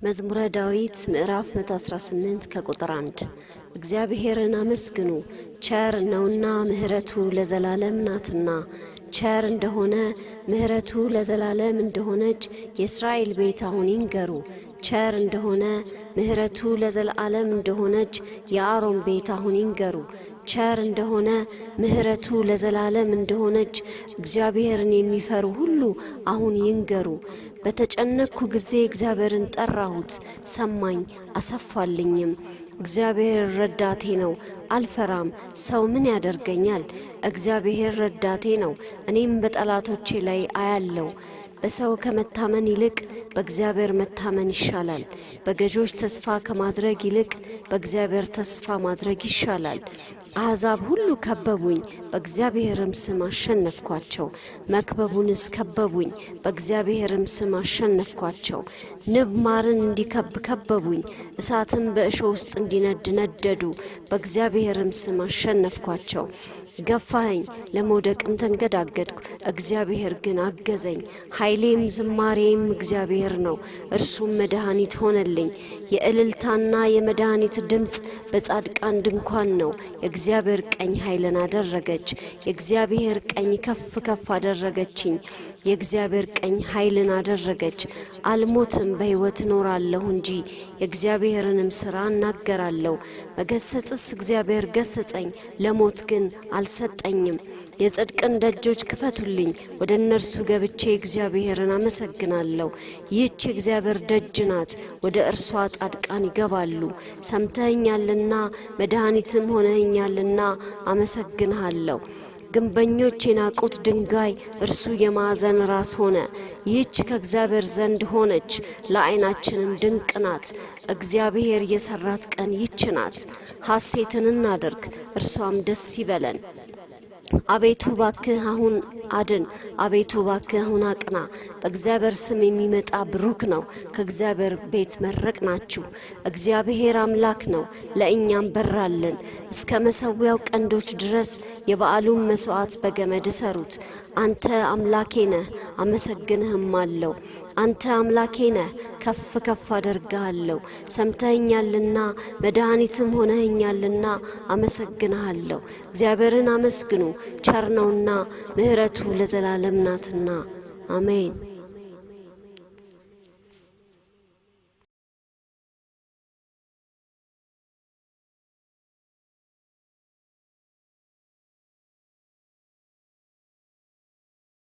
መዝሙረ ዳዊት ምዕራፍ 118 ከቁጥር 1። እግዚአብሔርን አመስግኑ፣ ቸር ነውና ምሕረቱ ለዘላለም ናትና። ቸር እንደሆነ ምሕረቱ ለዘላለም እንደሆነች የእስራኤል ቤት አሁን ይንገሩ። ቸር እንደሆነ ምሕረቱ ለዘላለም እንደሆነች የአሮን ቤት አሁን ይንገሩ። ቸር እንደሆነ ምሕረቱ ለዘላለም እንደሆነች እግዚአብሔርን የሚፈሩ ሁሉ አሁን ይንገሩ። በተጨነቅኩ ጊዜ እግዚአብሔርን ጠራሁት፣ ሰማኝ አሰፋልኝም። እግዚአብሔር ረዳቴ ነው፣ አልፈራም። ሰው ምን ያደርገኛል? እግዚአብሔር ረዳቴ ነው፣ እኔም በጠላቶቼ ላይ አያለው። በሰው ከመታመን ይልቅ በእግዚአብሔር መታመን ይሻላል። በገዦች ተስፋ ከማድረግ ይልቅ በእግዚአብሔር ተስፋ ማድረግ ይሻላል። አሕዛብ ሁሉ ከበቡኝ፣ በእግዚአብሔርም ስም አሸነፍኳቸው። መክበቡንስ ከበቡኝ፣ በእግዚአብሔርም ስም አሸነፍኳቸው። ንብ ማርን እንዲከብ ከበቡኝ፣ እሳትም በእሾህ ውስጥ እንዲነድ ነደዱ፣ በእግዚአብሔርም ስም አሸነፍኳቸው። ገፋኸኝ፣ ለመውደቅም ተንገዳገድኩ፣ እግዚአብሔር ግን አገዘኝ። ኃይሌም ዝማሬም እግዚአብሔር ነው፣ እርሱም መድኃኒት ሆነልኝ። የእልልታና የመድኃኒት ድምፅ በጻድቃን ድንኳን ነው። የእግዚአብሔር ቀኝ ኃይልን አደረገች። የእግዚአብሔር ቀኝ ከፍ ከፍ አደረገችኝ። የእግዚአብሔር ቀኝ ኃይልን አደረገች። አልሞትም፣ በሕይወት እኖራለሁ እንጂ የእግዚአብሔርንም ሥራ እናገራለሁ። መገሰጽስ እግዚአብሔር ገሰጸኝ፣ ለሞት ግን አልሰጠኝም። የጽድቅን ደጆች ክፈቱልኝ፣ ወደ እነርሱ ገብቼ እግዚአብሔርን አመሰግናለሁ። ይህች የእግዚአብሔር ደጅ ናት፣ ወደ እርሷ ጻድቃን ይገባሉ። ሰምተኸኛልና መድኃኒትም ሆነኸኛልና አመሰግንሃለሁ። ግንበኞች የናቁት ድንጋይ እርሱ የማዕዘን ራስ ሆነ። ይህች ከእግዚአብሔር ዘንድ ሆነች፣ ለዓይናችንም ድንቅ ናት። እግዚአብሔር የሰራት ቀን ይህች ናት። ሐሴትን እናድርግ፣ እርሷም ደስ ይበለን። አቤቱ ባክህ አሁን አድን፣ አቤቱ ባክህ አሁን አቅና። በእግዚአብሔር ስም የሚመጣ ብሩክ ነው። ከእግዚአብሔር ቤት መረቅናችሁ። እግዚአብሔር አምላክ ነው፣ ለእኛም በራልን። እስከ መሠዊያው ቀንዶች ድረስ የበዓሉን መሥዋዕት በገመድ እሰሩት። አንተ አምላኬ ነህ፣ አመሰግንህም አለው። አንተ አምላኬ ነህ፣ ከፍ ከፍ አደርግሃለሁ። ሰምተኸኛልና መድኃኒትም ሆነኸኛልና አመሰግንሃለሁ። እግዚአብሔርን አመስግኑ፣ ቸር ነውና ምሕረቱ ለዘላለም ናትና። አሜን።